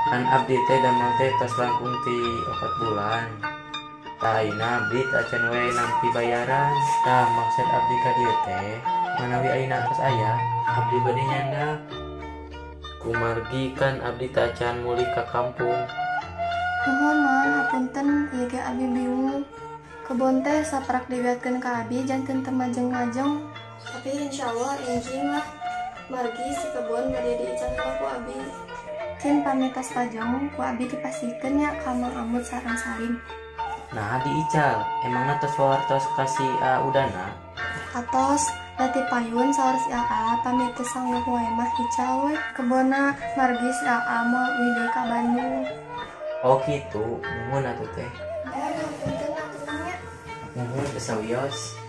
Kan abdi teh damel teh tos langkung ti 4 bulan. Tah ayeuna abdi teh acan we nampi bayaran. Tah maksud abdi ka dieu teh manawi ayeuna tos aya, abdi bade nyandak. Kumargi kan abdi teh acan mulih ka kampung. Nuhun, Mang, hapunten ieu ge abi bingung. Kebon teh saprak dibeatkeun ka abi janten teu majeng-majeng. Tapi insyaallah enjing lah. Margi si kebon bade diical heula ku abi. Kin pami tos pajeng ku abi dipasihkeun nya ka Mang Amud sareng Salim. Nah diical, emangna tos wawartos ka si A Udana? Atos, da ti payun saur si Aa pami teu sanggup wae mah ical we kebonna, margi si Aa moal uih deui ka Bandung. Oh kitu, muhun atuh teh. Muhun, hapunten atuh nya. Muhun, teu sawios.